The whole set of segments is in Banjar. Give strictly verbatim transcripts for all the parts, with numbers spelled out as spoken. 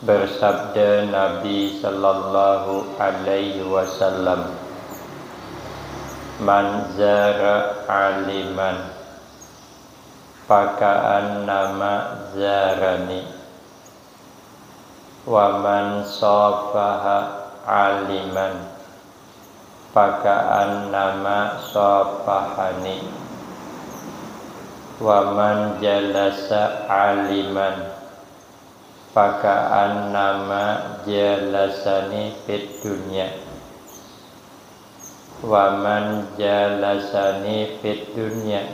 Bersabda Nabi sallallahu alaihi wasallam, "Man zara aliman, fakaannama zarani, wa man safaha aliman, fakaannama safahani, wa man jalasa aliman, fakaannama jalasani fid dunya, wa man jalasani fid dunya,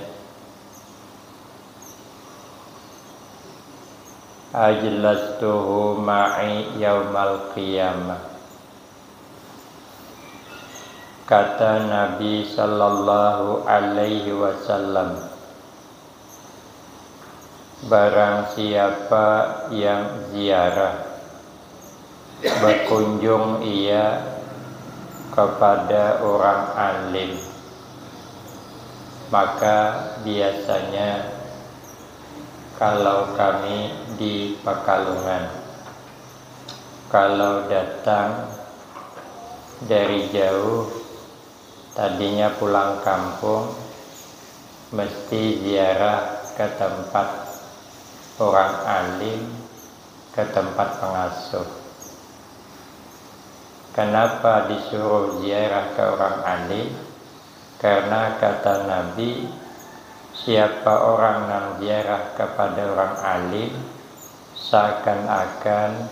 ajlastuhu ma'i yaumal qiyamah." Kata Nabi sallallahu alaihi wasallam, "Barang siapa yang ziarah, berkunjung ia kepada orang alim, maka biasanya kalau kami di Pekalongan, kalau datang dari jauh, tadinya pulang kampung, mesti ziarah ke tempat orang alim, ke tempat pengasuh." Kenapa disuruh ziarah ke orang alim? Karena kata Nabi, "Siapa orang nang ziarah kepada orang alim, seakan-akan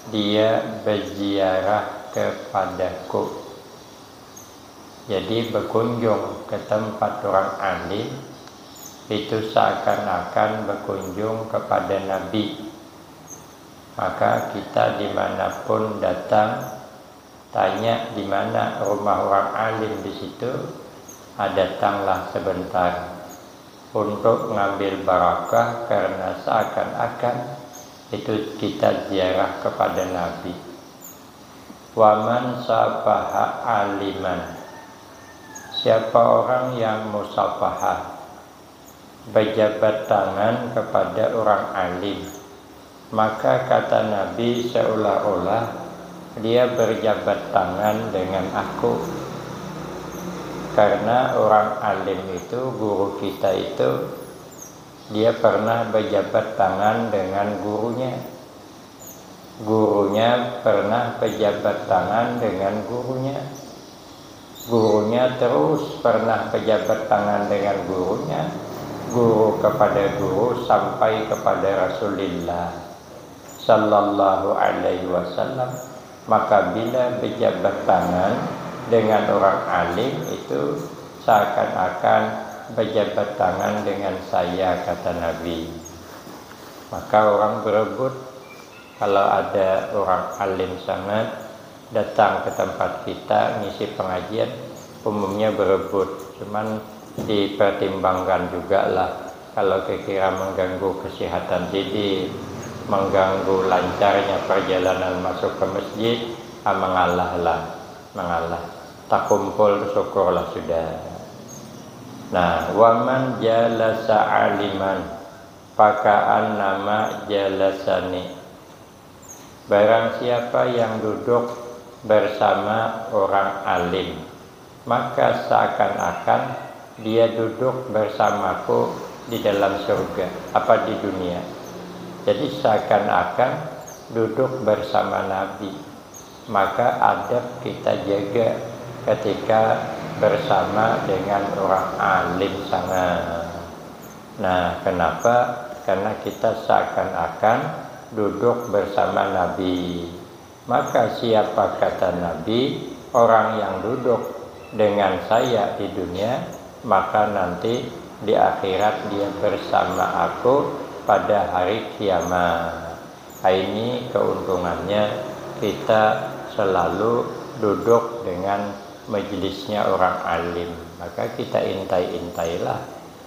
dia berziarah kepadaku." Jadi, berkunjung ke tempat orang alim itu seakan-akan berkunjung kepada Nabi. Maka kita dimanapun datang, tanya di mana rumah orang alim di situ, ah, datanglah sebentar untuk ngambil barakah, karena seakan-akan itu kita ziarah kepada Nabi. "Waman safaha aliman." Siapa orang yang musafahah, berjabat tangan kepada orang alim, maka kata Nabi seolah-olah dia berjabat tangan dengan aku. Karena orang alim itu, guru kita itu, dia pernah berjabat tangan dengan gurunya. Gurunya pernah berjabat tangan dengan gurunya. Gurunya terus pernah berjabat tangan dengan gurunya, guru kepada guru, sampai kepada Rasulullah sallallahu alaihi wasallam. Maka bila berjabat tangan dengan orang alim itu seakan-akan berjabat tangan dengan saya, kata Nabi. Maka orang berebut, kalau ada orang alim sangat datang ke tempat kita ngisi pengajian, umumnya berebut. Cuman dipertimbangkan juga lah, kalau kira-kira mengganggu kesehatan sidin, mengganggu lancarnya perjalanan masuk ke masjid, ah, mengalah lah, mengalah. Takumpul, syukurlah sudah. Nah, "Waman jalasa aliman, fakaannama jalasani." Barang siapa yang duduk bersama orang alim, maka seakan-akan dia duduk bersamaku di dalam surga, apa, di dunia. Jadi, seakan-akan duduk bersama Nabi. Maka adab kita jaga ketika bersama dengan orang alim sangat. Nah, kenapa? Karena kita seakan-akan duduk bersama Nabi. Maka siapa, kata Nabi, orang yang duduk dengan saya di dunia, maka nanti di akhirat dia bersama aku pada hari kiamat. Ini keuntungannya kita selalu duduk dengan majelisnya orang alim. Maka kita intai-intailah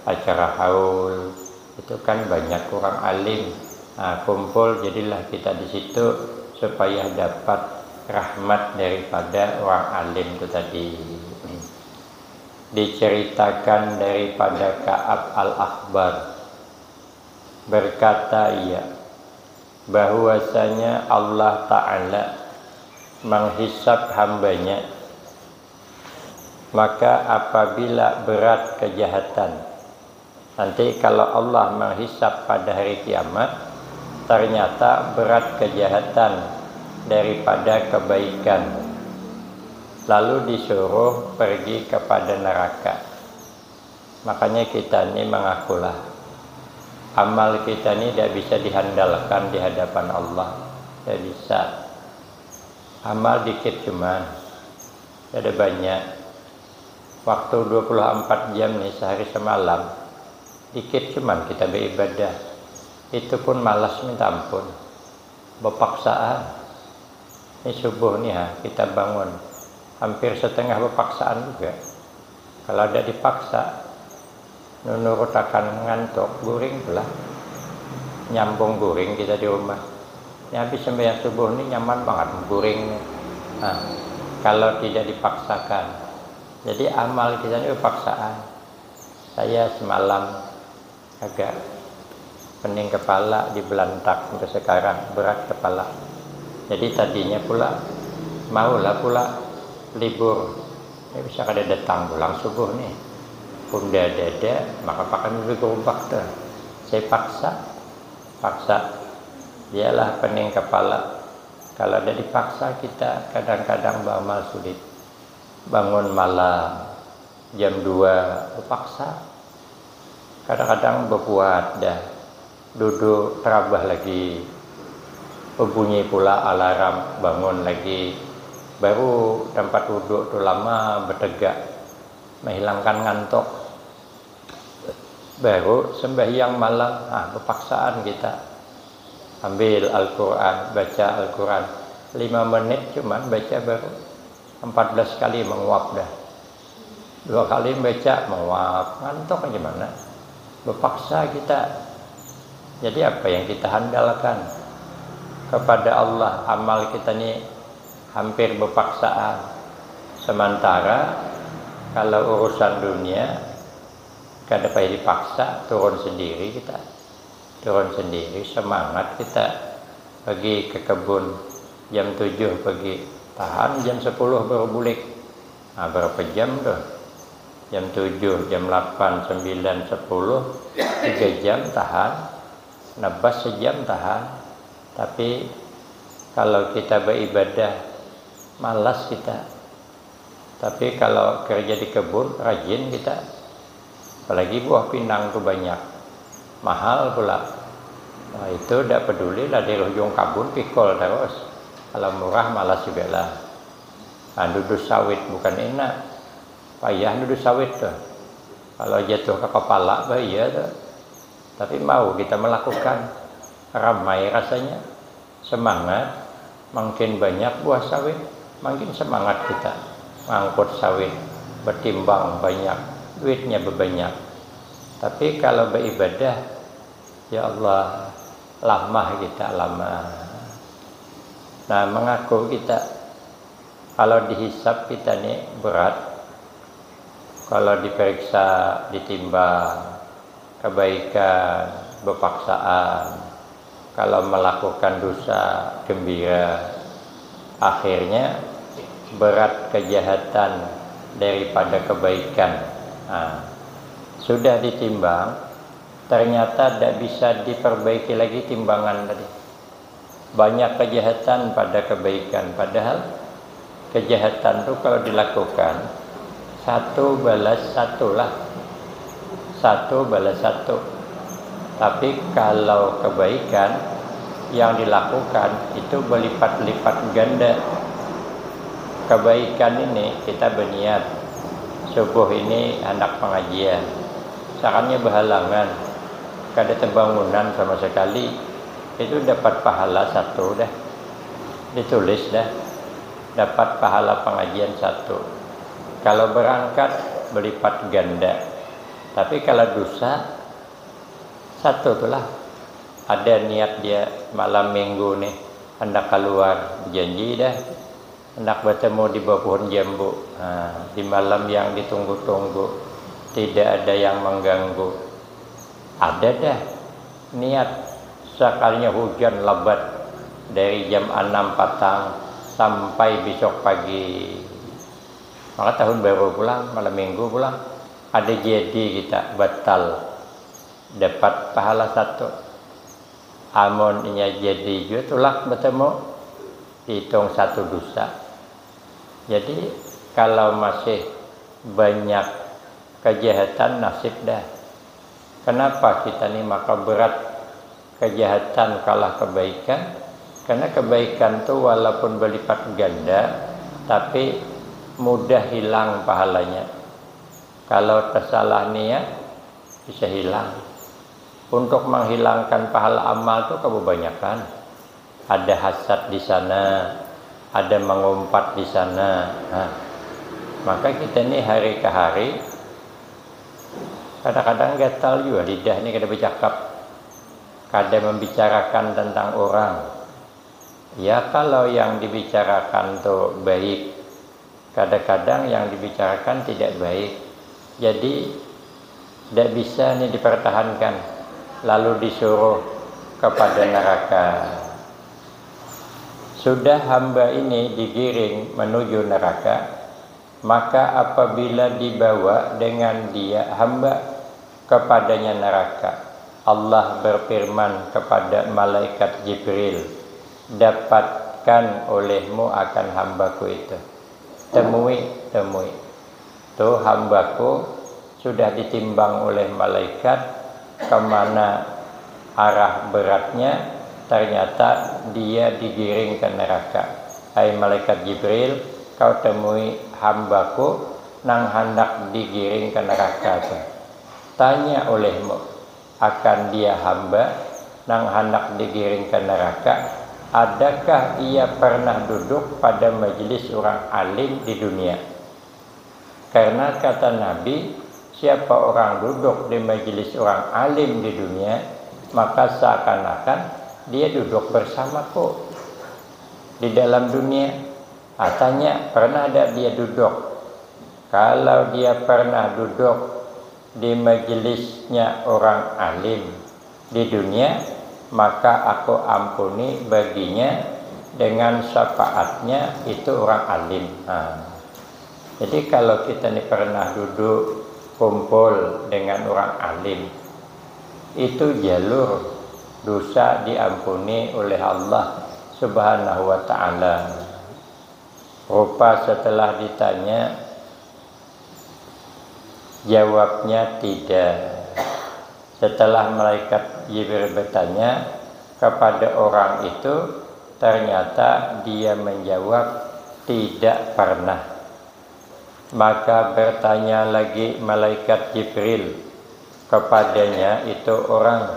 acara haul. Itu kan banyak orang alim. Nah, kumpul jadilah kita di situ supaya dapat rahmat daripada orang alim itu tadi. Diceritakan daripada Ka'ab Al-Akhbar. Berkata ia, bahwasanya Allah Ta'ala menghisab hambanya, maka apabila berat kejahatan, nanti kalau Allah menghisab pada hari kiamat, ternyata berat kejahatan daripada kebaikan, lalu disuruh pergi kepada neraka. Makanya kita ni mengakulah amal kita ni tidak bisa dihandalkan di hadapan Allah. Tidak bisa. Amal dikit cuman. Tidak ada banyak. Waktu dua puluh empat jam ni sehari semalam, dikit cuman kita beribadah. Itu pun malas minta ampun. Bepaksaan. Ini subuh nih ha, kita bangun. Hampir setengah bepaksaan juga. Kalau ada dipaksa, nunurutakan ngantuk, guring pula. Nyambung guring kita di rumah. Ini habis sembahyang subuh nih nyaman banget guring nih. Nah, kalau tidak dipaksakan. Jadi amal kita ini bepaksaan. Saya semalam agak pening kepala di belantak sampai sekarang, berat kepala. Jadi tadinya pula maulah pula libur. Ini bisa kada datang pulang subuh nih. Punda dada, maka pakai mimpi gerobak tuh. Saya paksa, paksa. Dialah pening kepala. Kalau ada dipaksa kita kadang-kadang beramal sulit. Bangun malam, jam dua, paksa. Kadang-kadang bebuat dah. Duduk terabah lagi. Berbunyi pula alarm, bangun lagi. Baru tempat duduk tu lama bertegak. Menghilangkan ngantuk. Baru sembahyang malam, ah, bepaksaan kita. Ambil Al-Quran, baca Al-Quran. Lima menit cuman baca baru. Empat belas kali menguap dah. Dua kali baca, menguap. Ngantuk gimana? Bepaksa kita. Jadi apa yang kita handalkan? Kepada Allah, amal kita ni hampir bepaksaan. Sementara kalau urusan dunia, kada payah dipaksa, turun sendiri kita. Turun sendiri, semangat kita pergi ke kebun. Jam tujuh pergi, tahan jam sepuluh baru bulik. Nah, berapa jam tuh? Jam tujuh, jam delapan, sembilan, sepuluh, tiga jam tahan. Nebas sejam tahan. Tapi kalau kita beribadah, malas kita. Tapi kalau kerja di kebun, rajin kita. Apalagi buah pinang tu banyak. Mahal pula. Nah, itu tidak peduli lah, dari ujung kabun pikul terus. Kalau murah, malas juga lah. Nah, dudus sawit bukan enak. Payah dudus sawit tuh. Kalau jatuh ke kepala, bahaya tuh. Tapi mau kita melakukan. Ramai rasanya. Semangat, makin banyak buah sawit, makin semangat kita. Ngangkut sawit, betimbang banyak, duitnya bebanyak. Tapi kalau beribadah, ya Allah, lamah kita, lamah. Nah, mengaku kita, kalau dihisap kita ni berat. Kalau diperiksa, ditimbang, kebaikan, bepaksaan. Kalau melakukan dosa, gembira. Akhirnya berat kejahatan daripada kebaikan. Nah, sudah ditimbang, ternyata tidak bisa diperbaiki lagi timbangan tadi. Banyak kejahatan pada kebaikan, padahal kejahatan tu kalau dilakukan, satu balas satu lah. Satu balas satu. Tapi kalau kebaikan yang dilakukan itu berlipat-lipat ganda. Kebaikan ini kita berniat, subuh ini hendak pengajian. Misalkannya berhalangan, kada ada bangunan sama sekali, itu dapat pahala satu dah. Ditulis dah. Dapat pahala pengajian satu. Kalau berangkat, berlipat ganda. Tapi kalau dosa, satu tu lah. Ada niat dia malam minggu nih, hendak keluar, janji dah. Hendak bertemu di bawah pohon jambu. Nah, di malam yang ditunggu-tunggu, tidak ada yang mengganggu. Ada dah niat Sakalinya hujan lebat dari jam anam patang sampai besok pagi. Maka tahun baru pulang, malam minggu pulang, ada jadi kita batal, dapat pahala satu. Amun inya jadi jua tulak bertemu, dihitung satu dosa. Jadi kalau masih banyak kejahatan, nasib dah. Kenapa kita ni maka berat kejahatan kalah kebaikan? Karena kebaikan tu walaupun berlipat ganda, tapi mudah hilang pahalanya. Kalau tersalah niat, bisa hilang. Untuk menghilangkan pahala amal tu kebanyakan. Ada hasad di sana, ada mengumpat di sana. Nah, maka kita ni hari ke hari kadang-kadang gatal juga lidah ni kada bercakap, kada membicarakan tentang orang. Ya, kalau yang dibicarakan tu baik, kadang-kadang yang dibicarakan tidak baik. Jadi, tidak bisa ni dipertahankan, lalu disuruh kepada neraka. Sudah hamba ini digiring menuju neraka, maka apabila dibawa dengan dia hamba kepadanya neraka, Allah berfirman kepada malaikat Jibril, "Dapatkan olehmu akan hambaku itu. Temui, temui. Tuh hambaku sudah ditimbang oleh malaikat kemana arah beratnya, ternyata dia digiring ke neraka. Hai malaikat Jibril, kau temui hambaku nang handak digiring ke neraka tu. Tanya olehmu akan dia hamba nang handak digiring ke neraka, adakah ia pernah duduk pada majelis orang alim di dunia?" Karena kata Nabi, siapa orang duduk di majelis orang alim di dunia, maka seakan-akan dia duduk bersamaku di dalam dunia. Ah, tanya, pernah ada dia duduk? Kalau dia pernah duduk di majelisnya orang alim di dunia, maka aku ampuni baginya dengan syafaatnya itu orang alim. Nah, jadi kalau kita ni pernah duduk kumpul dengan orang alim, itu jalur dosa diampuni oleh Allah Subhanahu wa Ta'ala. Rupa setelah ditanya, jawabnya tidak. Setelah malaikat Jibril bertanya kepada orang itu, ternyata dia menjawab, "Tidak pernah." Maka bertanya lagi malaikat Jibril kepadanya itu orang.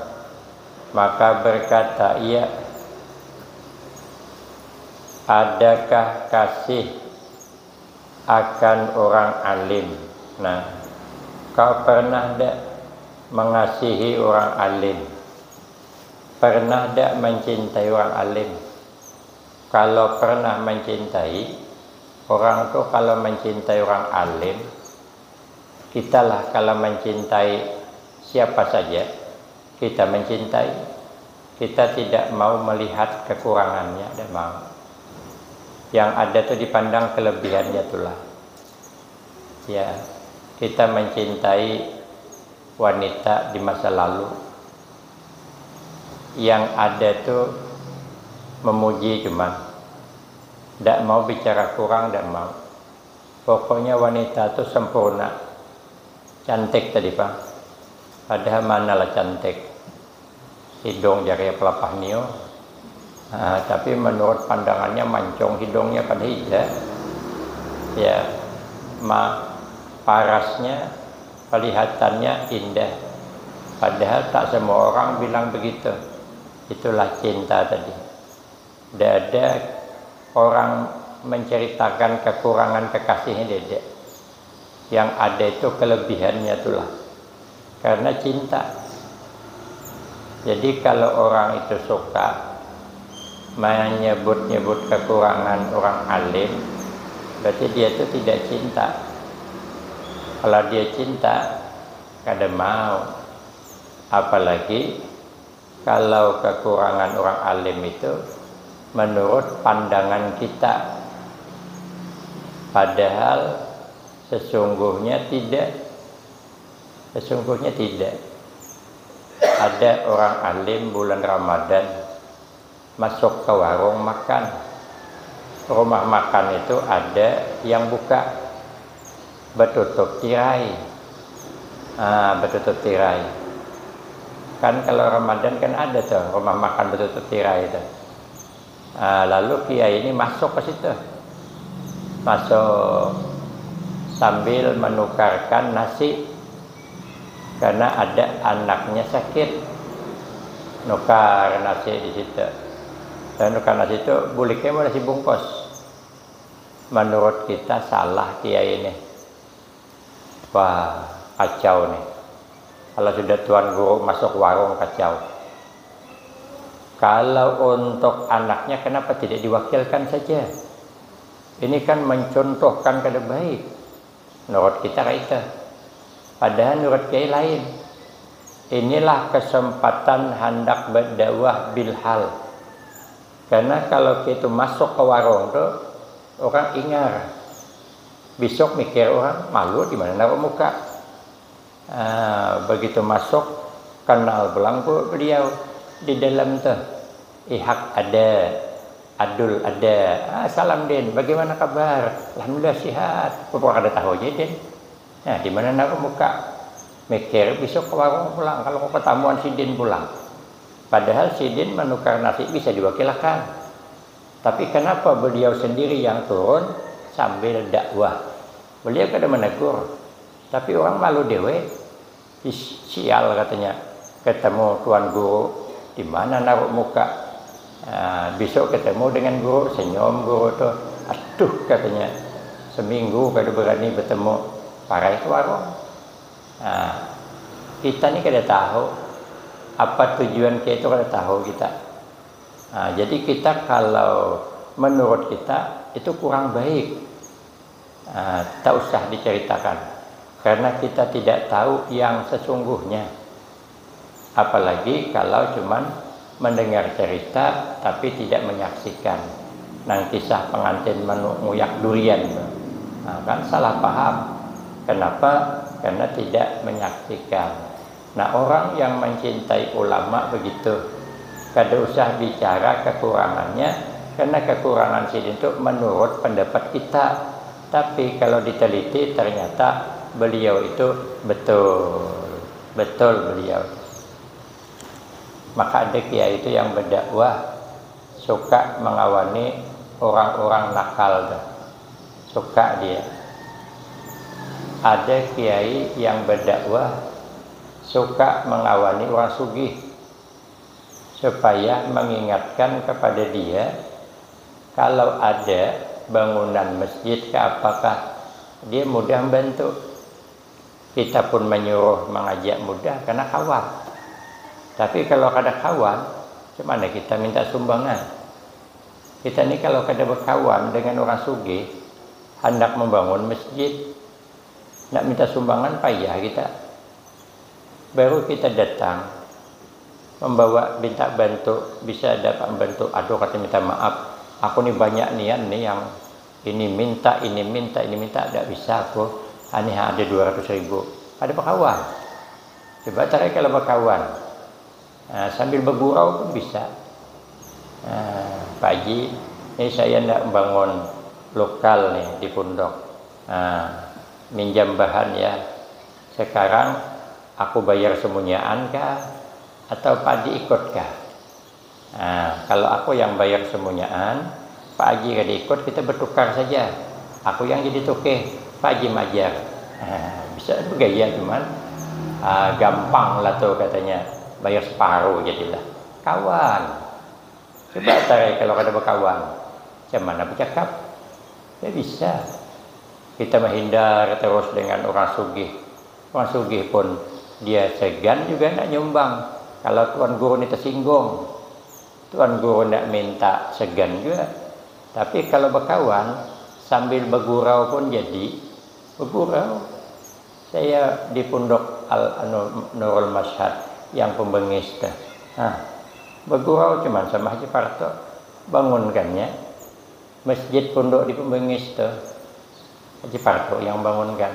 Maka berkata ia, "Adakah kasih akan orang alim?" Nah, kau pernah ndak mengasihi orang alim? Pernah ndak mencintai orang alim? Kalau pernah mencintai, orang tu kalau mencintai orang alim, kitalah kalau mencintai siapa saja, kita mencintai. Kita tidak mau melihat kekurangannya, tidak mau. Yang ada tu dipandang kelebihannya tulah. Ya, kita mencintai wanita di masa lalu. Yang ada tu memuji cuman. Tidak mau bicara kurang, tidak mau. Pokoknya wanita tu sempurna. Cantik tadi, Pak. Padahal manalah cantik. Hidung jari pelapah nio. Nah, tapi menurut pandangannya mancung hidungnya, padahal tidak. Ya, ma parasnya, kelihatannya indah. Padahal tak semua orang bilang begitu. Itulah cinta tadi. Tidak ada orang menceritakan kekurangan kekasihnya, tidak. Yang ada itu kelebihannya itulah. Karena cinta. Jadi kalau orang itu suka menyebut-nyebut kekurangan orang alim, berarti dia itu tidak cinta. Kalau dia cinta, kada mau. Apalagi Kalau kekurangan orang alim itu menurut pandangan kita, padahal sesungguhnya tidak. Sesungguhnya tidak. Ada orang alim bulan Ramadan masuk ke warung makan. Rumah makan itu ada yang buka, betutup tirai. Ah, betutup tirai. Kan kalau Ramadan kan ada tuh rumah makan betutup tirai itu. Ah, lalu kiai ini masuk ke situ. Masuk sambil menukarkan nasi karena ada anaknya sakit. Nukar nasi di situ. Dan nukar nasi itu buliknya mau nasi bungkus. Menurut kita salah kiai ini. Wah, kacau nih. Kalau sudah tuan guru masuk warung, kacau. Kalau untuk anaknya, kenapa tidak diwakilkan saja? Ini kan mencontohkan kada baik. Menurut kita kayak itu. Padahal menurut kiai lain. Inilah kesempatan hendak berdakwah bilhal. Karena kalau kita masuk ke warung tuh, orang ingar. Besok mikir orang, malu di mana naruh muka. Ah, begitu masuk, kenal belangku beliau di dalam tuh. Ihak ada, Adul ada. Ah, salam, Din, bagaimana kabar? Alhamdulillah, sihat. Pokok kada tahu aja, Din. Nah, di mana naruh muka? Mikir besok ke warung pulang, kalau kau ketamuan sidin pulang. Padahal sidin menukar nasi bisa diwakilakan. Tapi kenapa beliau sendiri yang turun sambil dakwah? Beliau kada menegur, tapi orang malu dewe. Ih, sial, katanya, ketemu tuan guru, di mana naruh muka? Nah, besok ketemu dengan guru, senyum guru tuh. Aduh, katanya, seminggu kada berani bertemu, parai ke warung. Nah, kita ni kada tahu apa tujuan kita itu, kada tahu kita. Nah, jadi kita kalau menurut kita itu kurang baik. Ah, tak usah diceritakan, karena kita tidak tahu yang sesungguhnya. Apalagi kalau cuman mendengar cerita tapi tidak menyaksikan. Nang kisah pengantin manu-, nguyak durian tu. Nah, kan salah paham. Kenapa? Karena tidak menyaksikan. Nah, orang yang mencintai ulama begitu. Kada usah bicara kekurangannya, karena kekurangan sidin tu menurut pendapat kita. Tapi kalau diteliti, ternyata beliau itu betul. Betul beliau. Maka ada kiai itu yang berdakwah suka mengawani orang-orang nakal tu. Suka dia. Ada kiai yang berdakwah suka mengawani orang sugih supaya mengingatkan kepada dia kalau ada bangunan masjid ke apakah, dia mudah membantu. Kita pun menyuruh, mengajak mudah karena kawan. Tapi kalau kada kawan, macam mana kita minta sumbangan? Kita ni kalau kada berkawan dengan orang sugih, hendak membangun masjid, nak minta sumbangan payah kita. Baru kita datang, membawa minta bantu, bisa dapat bantu, aduh, kata, minta maaf, aku ni banyak nian ni yang ini minta, ini minta, ini minta, tidak bisa aku, ani ada dua ratus ribu. Kada berkawan. Coba tarai kalau berkawan. Nah, sambil bergurau pun bisa. Nah, Pak Haji, ini saya ndak membangun lokal nih di pondok. Nah, minjam bahan ya. Sekarang aku bayar semunyaan kah atau Pak Haji ikut kah? Nah, kalau aku yang bayar semunyaan, Pak Haji kada ikut, kita bertukar saja. Aku yang jadi tukeh, Pak Haji majar. Nah, bisa bergaya cuman ah, gampang lah tuh katanya, bayar separuh jadilah. Kawan. Coba tarai kalau kada berkawan. Macam mana bercakap? Tidak bisa. Kita menghindar terus dengan orang sugih. Orang sugih pun dia segan juga nak nyumbang. Kalau tuan guru ni tersinggung, tuan guru nak minta segan juga. Tapi kalau berkawan, sambil bergurau pun jadi. Bergurau. Saya di pondok Al anu, Nurul Masyhad yang pembengis tu. Nah, Bagurau cuman sama Haji Parto, bangunkannya masjid pondok di Pembengis tu, Haji Parto yang bangunkan.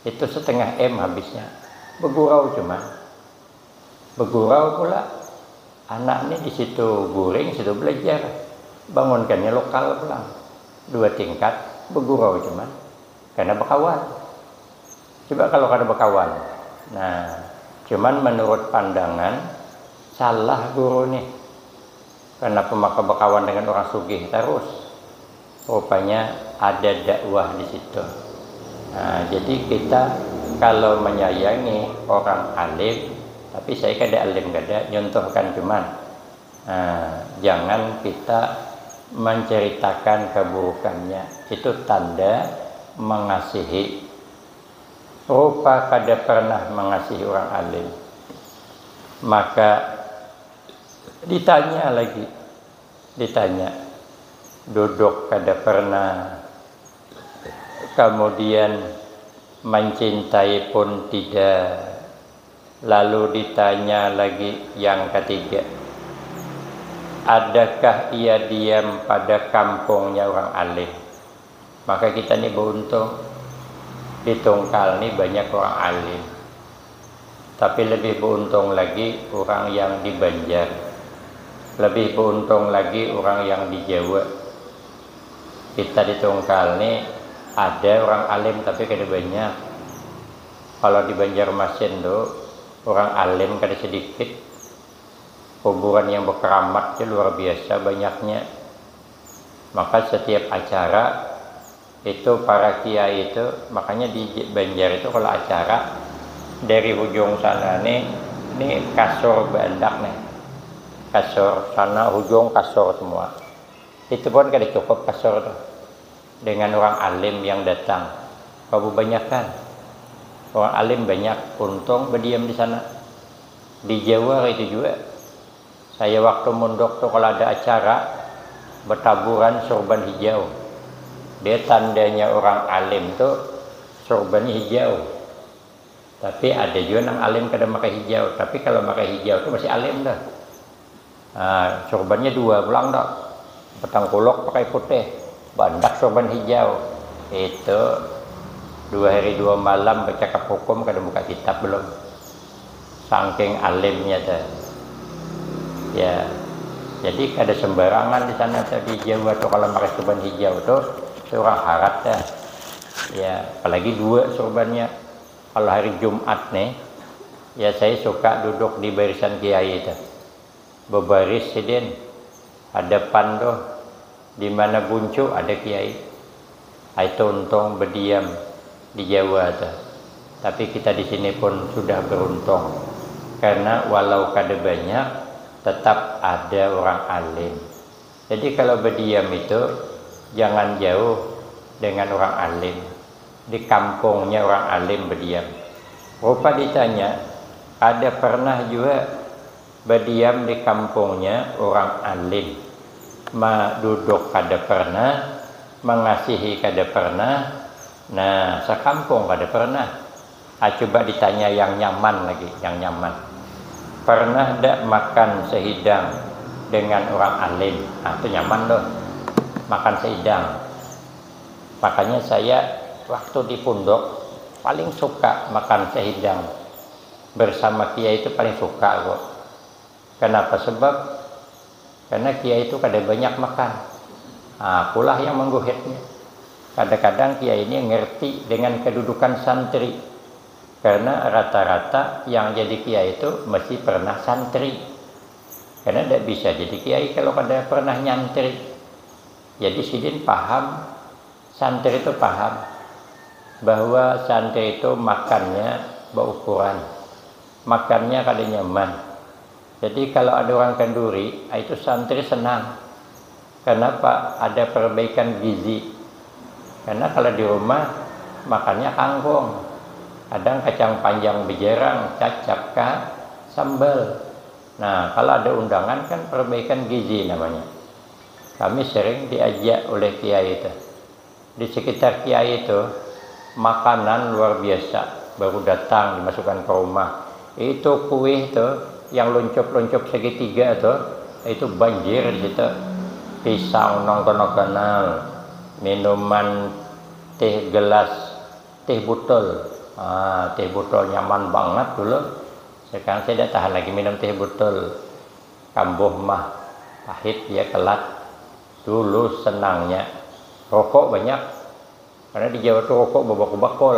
Itu setengah M habisnya. Bagurau cuman. Bagurau pula. Anak ni di situ guring, situ belajar. Bangunkannya lokal pulang. Dua tingkat, bagurau cuman. Karena bakawan. Coba kalau kada bakawan. Nah, cuman menurut pandangan, salah guru nih. Kenapa maka bakawan dengan orang sugih terus? Rupanya ada dakwah di situ. Nah, jadi kita kalau menyayangi orang alim, tapi saya kada alim kada, nyontohkan cuman. Nah, jangan kita menceritakan keburukannya. Itu tanda mengasihi. Rupa kada pernah mengasihi orang alim. Maka ditanya lagi, ditanya. Duduk kada pernah. Kemudian mencintai pun tidak. Lalu ditanya lagi yang ketiga, adakah ia diam pada kampungnya orang alim? Maka kita ni beruntung, di Tungkal ni banyak orang alim. Tapi lebih beruntung lagi orang yang di Banjar. Lebih beruntung lagi orang yang di Jawa. Kita di Tungkal ni ada orang alim tapi kada banyak. Kalau di Banjarmasin tu, orang alim kada sedikit. Kuburan yang berkeramat tu luar biasa banyaknya. Maka setiap acara itu para kiai itu, makanya di Banjar itu kalau acara dari hujung sana ni, ni kasur bandak nih. Kasur sana hujung kasur semua. Itu pun kada cukup kasur tu. Dengan orang alim yang datang. Kebanyakan orang alim banyak, untung berdiam di sana. Di Jawa itu juga. Saya waktu mondok tu kalau ada acara, betaburan surban hijau. Dia tandanya orang alim tu surbannya hijau. Tapi ada juga nang alim kada pakai hijau. Tapi kalau pakai hijau tu masih alim dah. Nah, surbannya dua pulang dah. Petang kulok pakai putih, bandak surban hijau. Itu dua hari dua malam bercakap hukum kada buka kitab belum. Sangking alimnya tu. Ya. Jadi kada sembarangan di sana tu di Jawa tu kalau pakai surban hijau tu, tu orang harat dah. Ya, apalagi dua surbannya. Kalau hari Jumat nih, ya saya suka duduk di barisan kiai tu. Bebaris sidin, hadapan tu, di mana buncu ada kiai. Ai tuntung berdiam di Jawa tu. Tapi kita di sini pun sudah beruntung. Karena walau kada banyak, tetap ada orang alim. Jadi kalau berdiam itu jangan jauh dengan orang alim. Di kampungnya orang alim berdiam. Rupa ditanya, ada pernah juga berdiam di kampungnya orang alim. Ma duduk kada pernah, mengasihi kada pernah. Nah, sekampung kada pernah. Ah, coba ditanya yang nyaman lagi, yang nyaman. Pernah ndak makan sehidang dengan orang alim? Nah, itu nyaman tuh. Makan sehidang. Makanya saya waktu di pondok paling suka makan sehidang. Bersama kiai itu paling suka kok. Kenapa? Sebab karena kiai itu kada banyak makan. Nah, akulah yang mengguhitnya. Kadang-kadang kiai ini ngerti dengan kedudukan santri. Karena rata-rata yang jadi kiai itu mesti pernah santri. Karena tidak bisa jadi kiai kalau kada pernah nyantri. Jadi sidin paham, santri itu paham bahwa santri itu makannya berukuran. Makannya kada nyaman. Jadi kalau ada orang kenduri, ah, itu santri senang. Kenapa? Ada perbaikan gizi. Karena kalau di rumah makannya kangkung, kadang kacang panjang bejerang, cacap kah, sambal. Nah, kalau ada undangan kan perbaikan gizi namanya. Kami sering diajak oleh kiai itu. Di sekitar kiai itu makanan luar biasa, baru datang dimasukkan ke rumah. Itu kuih tuh Yang luncup-luncup segitiga tuh, itu banjir di situ. Pisang nang ganal-ganal, minuman teh gelas, teh botol. Ah, teh botol nyaman banget dulu. Sekarang saya tidak tahan lagi minum teh botol. Kambuh mah pahit ya, kelat. Dulu senangnya rokok banyak. Karena di Jawa tuh rokok babakul-bakul.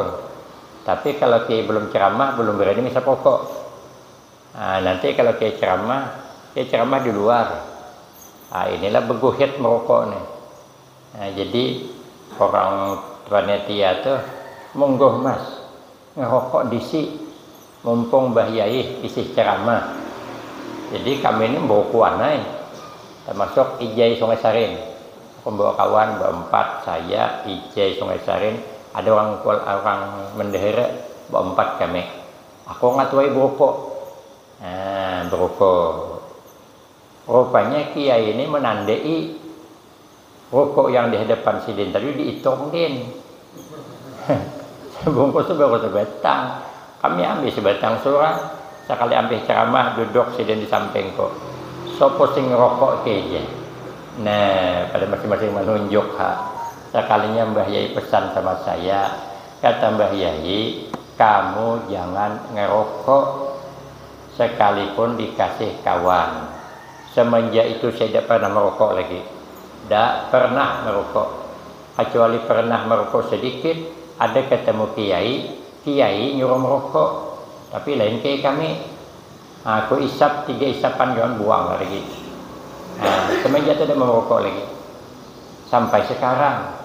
Tapi kalau kiai belum ceramah, belum berani ngisap rokok. Nah, nanti kalau kiai ceramah, kiai ceramah di luar. Nah, inilah beguhit merokok nih. Nah, jadi orang panitia tuh, "Monggo, Mas, ngerokok disi, mumpung Mbah Yai isih ceramah." Jadi kami ini bukuan ai, termasuk Ijai Sungai Sarin. Aku bawa kawan, berempat, saya, Ijai Sungai Sarin, ada orang kual-, orang Mendehera, berempat kami. Aku ngatuai berokok. Nah, berokok. Rupanya kiai ini menandai rokok yang di hadapan sidin tadi dihitung, din. Sebungkus tu baru sebatang. Kami ambil sebatang surang. Sekali ambil ceramah, duduk sidin di sampingku. So pusing rokok ke je. Nah, pada masing-masing menunjuk ha. Sekalinya Mbah Yai pesan sama saya, kata Mbah Yai, "Kamu jangan ngerokok sekalipun dikasih kawan." Semenjak itu saya tidak pernah merokok lagi. Tidak pernah merokok. Kecuali pernah merokok sedikit, ada ketemu kiai, kiai nyuruh merokok. Tapi lain kiai kami. Aku isap tiga isapan, jangan buang lagi. Nah, semenjak itu tidak merokok lagi. Sampai sekarang.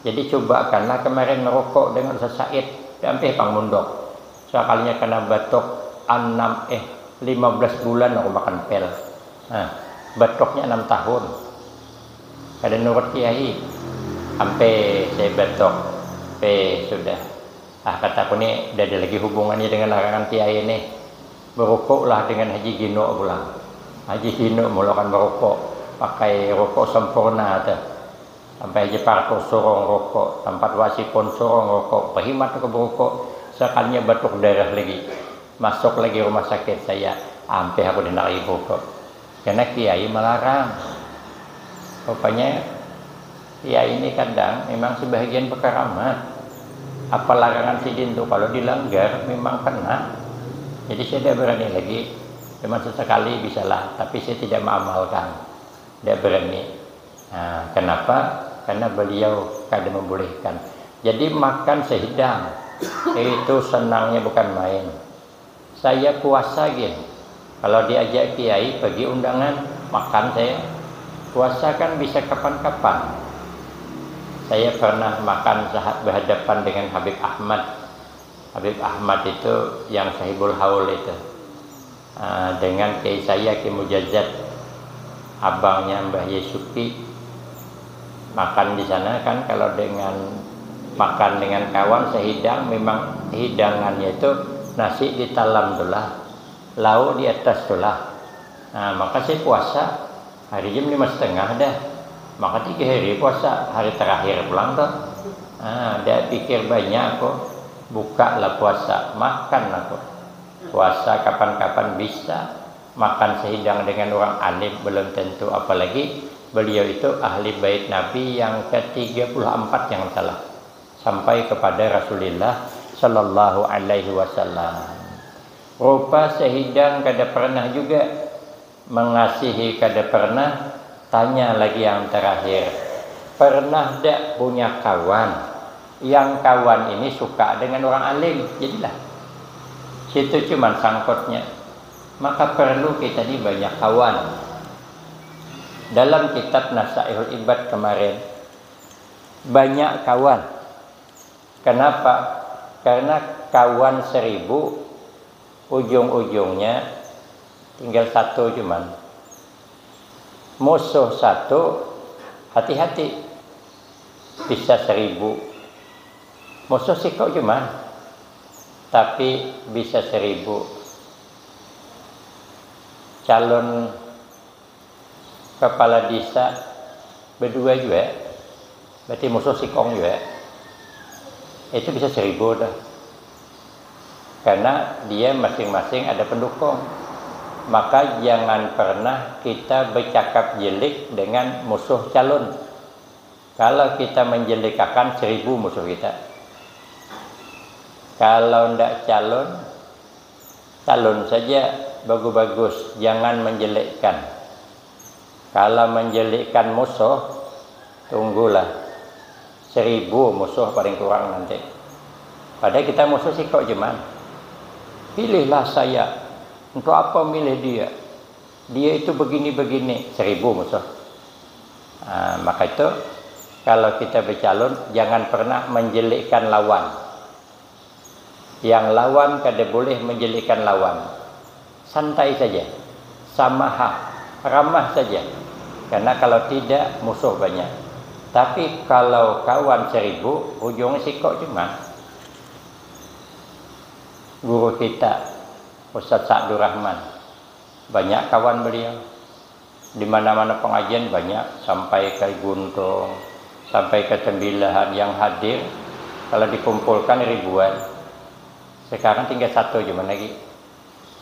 Jadi cobakanlah kemarin merokok dengan sesaat, sampai pang mundok. Sekalinya kena batuk enam, eh, lima belas bulan aku makan pil. Nah, batuknya enam tahun. Kada nurut kiai. Sampai saya batuk. Pe sudah. Ah, kataku ni, dah ada lagi hubungannya dengan larangan kiai ni. Berukuklah dengan Haji Gino pulang. Haji Gino mulakan merokok, pakai rokok Sempurna tu. Sampai Haji Parto sorong rokok, Tampat Wasi pun sorong rokok, behimat tu berokok, sekalinya batuk darah lagi. Masuk lagi rumah sakit saya, ampih aku dah ndak lagi berokok. Karena kiai melarang. Rupanya kiai ini kadang memang sebahagian bekaramat. Apa larangan sidin tu kalau dilanggar memang kena. Jadi saya tidak berani lagi. Cuma sesekali bisalah, tapi saya tidak mengamalkan. Tidak berani. Nah, kenapa? Karena beliau kada membolehkan. Jadi makan sehidang. Itu senangnya bukan main. Saya puasa gin. Kalau diajak kiai pergi undangan, makan saya. Puasa kan bisa kapan-kapan. Saya pernah makan sahat berhadapan dengan Habib Ahmad. Habib Ahmad itu yang Sahibul Haul itu. Ah, dengan kiai saya, Kiai Mujazat, abangnya Mbah Yesuki. Makan di sana kan, kalau dengan makan dengan kawan sehidang, memang hidangannya itu nasi ditalam tu lah, lauk di atas tu lah. Nah, maka saya puasa hari jam lima setengah dah. Maka tiga hari puasa, hari terakhir pulang tu. Nah, dah pikir banyak aku, buka lah puasa, makan aku. Puasa kapan-kapan bisa, makan sehidang dengan orang alim belum tentu, apalagi beliau itu ahli bait Nabi yang ketiga puluh empat yang salah, sampai kepada Rasulullah sallallahu alaihi wasallam. Rupa sehidang kada pernah juga, mengasihi kada pernah, tanya lagi yang terakhir. Pernah dak punya kawan? Yang kawan ini suka dengan orang alim, jadilah. Situ cuman sangkutnya. Maka perlu kita ni banyak kawan. Dalam kitab Nasaihul Ibad kemarin, banyak kawan. Kenapa? Karena kawan seribu, ujung-ujungnya tinggal satu cuman. Musuh satu, hati-hati. Bisa seribu. Musuh sikok cuman, tapi bisa seribu. Calon kepala desa berdua juga, berarti musuh sikong juga. Itu bisa seribu dah. Karena dia masing-masing ada pendukung. Maka jangan pernah kita bercakap jelek dengan musuh calon. Kalau kita menjelekakan, seribu musuh kita. Kalau ndak calon, calon saja bagus-bagus, jangan menjelekkan. Kalau menjelekkan musuh, tunggulah, seribu musuh paling kurang nanti. Padahal kita musuh sikok cuman. Pilihlah saya. Untuk apa milih dia? Dia itu begini-begini, seribu musuh. Nah, maka itu, kalau kita bercalon, jangan pernah menjelekkan lawan. Yang lawan kada boleh menjelekkan lawan. Santai saja, samaha, ramah saja. Karena kalau tidak, musuh banyak. Tapi kalau kawan seribu, ujungnya sikok cuman. Guru kita, Ustadz Sa'dur Rahman, banyak kawan beliau. Di mana-mana pengajian banyak, sampai ke Guntung, sampai ke Tembilahan yang hadir, kalau dikumpulkan ribuan. Sekarang tinggal satu cuman lagi.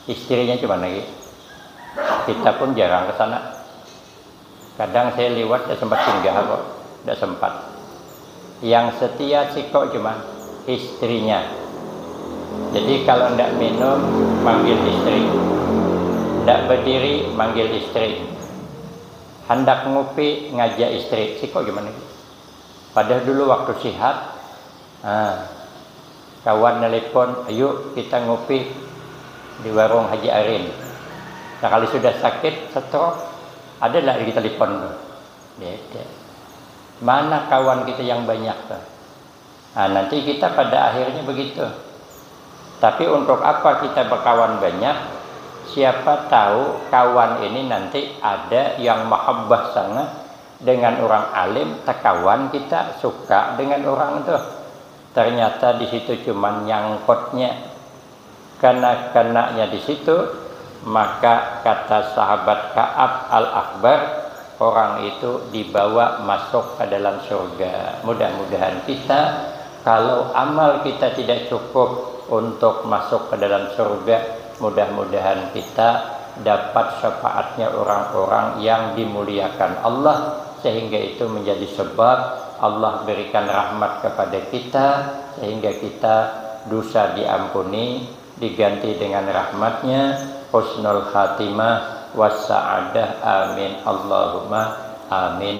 Istrinya cuman lagi. Kita pun jarang ke sana. Kadang saya liwat, tidak sempat singgah kok, tidak sempat. Yang setia sikok cuman istrinya. Jadi kalau ndak minum, panggil istri. Ndak berdiri, manggil istri. Handak ngupi, ngajak istri. Sikok cuman lagi. Padahal dulu waktu sihat, nah, kawan nelpon, "Ayo kita ngopi di warung Haji Arin." Sekali sudah sakit, stroke, ada ndak kita telepon tu? Beda. Mana kawan kita yang banyak tu? Nah, nanti kita pada akhirnya begitu. Tapi untuk apa kita berkawan banyak? Siapa tahu kawan ini nanti ada yang mahabbah sangat dengan orang alim, tekawan kita suka dengan orang tu. Ternyata di situ cuman nyangkutnya, kena-kenanya di situ, maka kata sahabat Ka'ab Al-Akhbar, orang itu dibawa masuk ke dalam surga. Mudah-mudahan kita, kalau amal kita tidak cukup untuk masuk ke dalam surga, mudah-mudahan kita dapat syafaatnya orang-orang yang dimuliakan Allah, sehingga itu menjadi sebab Allah berikan rahmat kepada kita, sehingga kita dosa diampuni, diganti dengan rahmatnya, husnul khatimah, wassa'adah. Amin. Allahumma amin.